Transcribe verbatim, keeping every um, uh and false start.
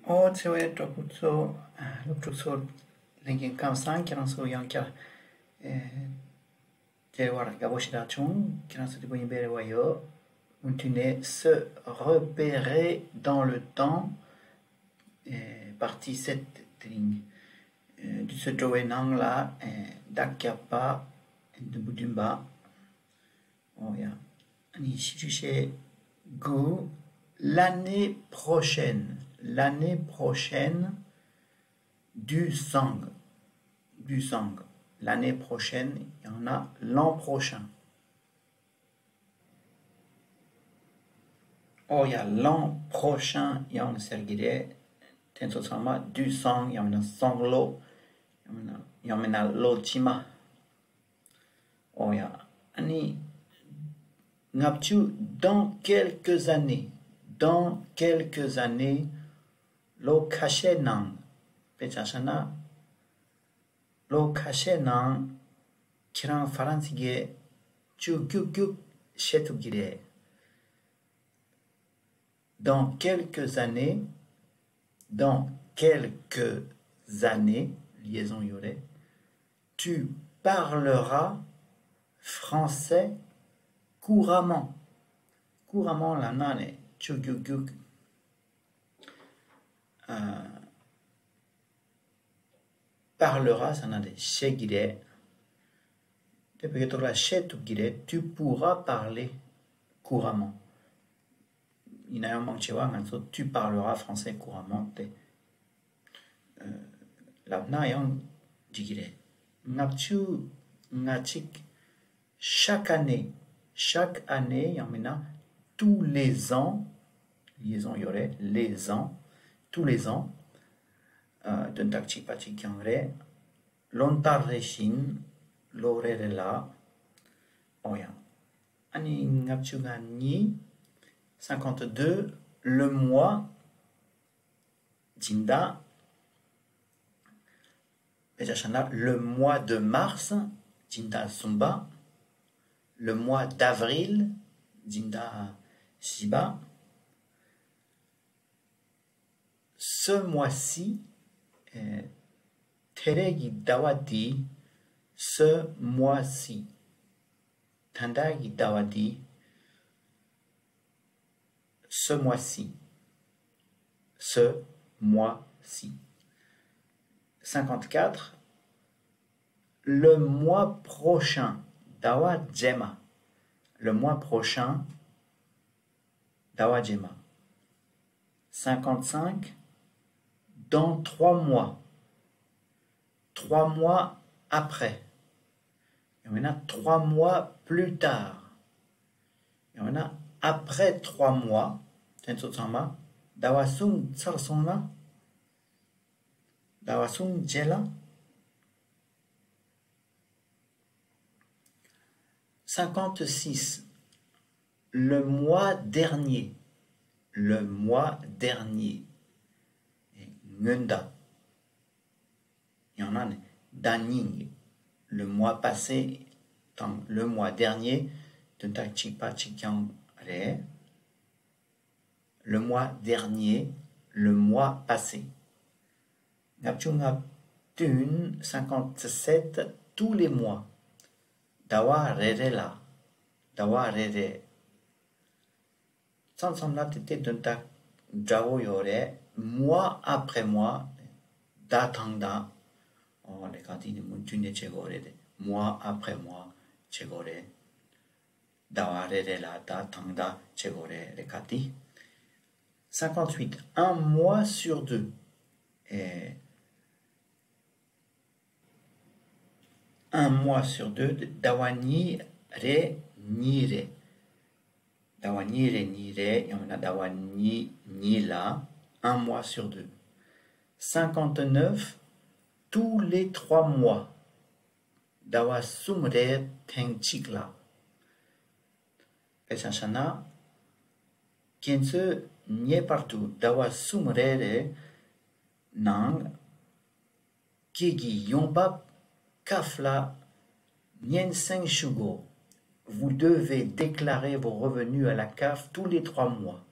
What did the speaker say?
ཨོ་ཚེ་བའི་གྲོགས་པོ་ཚོ། སློབ་ཕྲུག་ཚོ། ལྷན་རྒྱས་ཁམས་བཟང་། ཁྱེད་རང་ཚོ་ཡང་བསྐྱར་ཨེ་མཇལ་བར་དགའ་པོ་ཞེ་དྲག་བྱུང་། ཁྱེད་རང་ཚོ་བདེ་པོ་ཡིན་པའི་རེ་བ་ཡོད། མུ་མཐུད་ནས། Se repérer dans le temps, ཨེ་partie sept དེ་རིང་། ཨེ་དུས་ཚོད་འགྲོ་བའི་ནང་ལ་ཨེ་བརྡ་བརྒྱབ་པ། ཨེ་བདུན་པོ་བདུན་པ། ཨོ་ཡ། ཨ་ནི་བཞི་བཅུ་ཞེ་དགུ། L'année prochaine, l'année prochaine, du sang, du sang, l'année prochaine ཡང་ན་l'an prochain། ཨོ་ཡ། l'an prochain ཡང་ཟེར་གྱི་རེད། དེ་ཚོ་ཚང་མ་du sang ཡང་མིན་ན་སང་ལོ། ཡང་མིན་ན་ཡང་མིན་ན་ལོ་ཕྱི་མ། ཨོ་ཡ། ཨ་ནི། ལྔ་བཅུ། Dans quelques années, dans quelques années, ལོ་ཁ་ཤས་ནང་། དཔེ་ཆ་བཞག་ན། ལོ་ཁ་ཤས་ནང་ཁྱེད་རང་ཧྥ་རན་སི་སྐད་ཅུ་རྒྱུག་རྒྱུག་བཤད་ཐུབ་ཀྱི་རེད། Dans quelques années, dans quelques années, liaison ཡོད་རེད། Tu parleras français couramment. Couramment ལབ་ན་ནི་ཅུ་རྒྱུག་རྒྱུག་ཨ། parleras ཟེར་ན་དེ་བཤད་ཀྱི་རེད། དེ་བོད་སྐད་ཐོག་ལ་བཤད་ཐུབ་ཀྱི་རེད། Tu pourras parler couramment. ཡིན་ན་ཡང་མང་ཆེ་བ་ང་ཚོ་Tu parleras français couramment དེ་ཨ་ལབ་ན་ཡང་འགྲིག་གི་རེད། ལྔ་བཅུ་ང་གཅིག། Chaque année, chaque année ཡང་མིན་ན་tous les ans, liaison ཡོད་རེད། les ans, tous les ans. ཨ་དོན་དག་གཅིག་པ་གཅིག་རྐྱང་རེད། ལོ་ལྟར་རེ་བཞིན། ལོ་རེ་རེ་ལ། ཨོ་ཡ། ཨ་ནི་ལྔ་བཅུ་ང་གཉིས། cinquante-deux, le mois སྦྱིན་བདག་དཔེ་ཆ་བཞག་ན། Le mois de mars སྦྱིན་བདག་གསུམ་པ། Le mois d'avril སྦྱིན་བདག་བཞི་པ། Ce mois-ci ཨེ་དེ་རིང་གི་ཟླ་བ་འདི། Ce mois-ci ད་ལྟ་གི་ཟླ་བ་འདི། Ce mois-ci. Ce mois-ci. cinquante-quatre. Le mois prochain. ཟླ་བ་རྗེས་མ། Le mois prochain. ཟླ་བ་རྗེས་མ། cinquante-cinq. Dans trois mois. Trois mois après. ཡང་མིན་ན། trois mois plus tard. ཡང་མིན་ན། après trois mois. དེ་ཚོ་ཚང་མ་ཟླ་བ་གསུམ་ཚར་སོང་ན། ཟླ་བ་གསུམ་རྗེས་ལ། cinquante-six. Le mois dernier. Le mois dernier. སྔོན་ཟླ། ཡང་ན་ནི་ཟླ་ཉིན། Le mois passé དང་le mois dernier དོན་དག་གཅིག་པ་གཅིག་རྐྱང་རེད། Le mois dernier, le mois passé. ལྔ་བཅུ་ང་བདུན། cinquante-sept, tous les mois. ཟླ་བ་རེ་རེ་ལ། ཟླ་བ་རེ་རེ། མཚམས་མཚམས་ལ་དེ་དེ་དོན་དག་འདྲ་བོ་ཡོད་རེད། Mois après mois. ཟླ་དང་ཟླ། ཨོ་ལས་ཀ་དེ་ནི་མུ་མཐུད་ནས་བྱེད་དགོས་རེད། Mois après mois བྱེད་དགོས་རེད། ཟླ་བ་རེ་རེ་ལ་ཟླ་དང་ཟླ་བྱེད་དགོས་རེད། ལས་ཀ་དེ། cinquante-huit. Un mois sur deux. ཨེ། Un mois sur deux. ཟླ་བ་གཉིས་རེ་གཉིས་རེ། ཟླ་བ་གཉིས་རེ་གཉིས་རེ། ཡང་ན་ཟླ་བ་གཉིས་གཉིས་ལ། Un mois sur deux. Cinquante-neuf. Tous les trois mois. ཟླ་བ་གསུམ་རེ་ཐེངས་གཅིག་ལ། དཔེ་ཆ་བཞག་ན། ཁྱེད་ཚོས་ངེས་པར་དུ་ཟླ་བ་གསུམ་རེ་རེ་ནང་ཁྱེད་ཀྱི་ཡོང་འབབ་ཀཱཕ་ལ་སྙན་སེང་ཞུ་དགོས། Vous devez déclarer vos revenus à la caf tous les trois mois.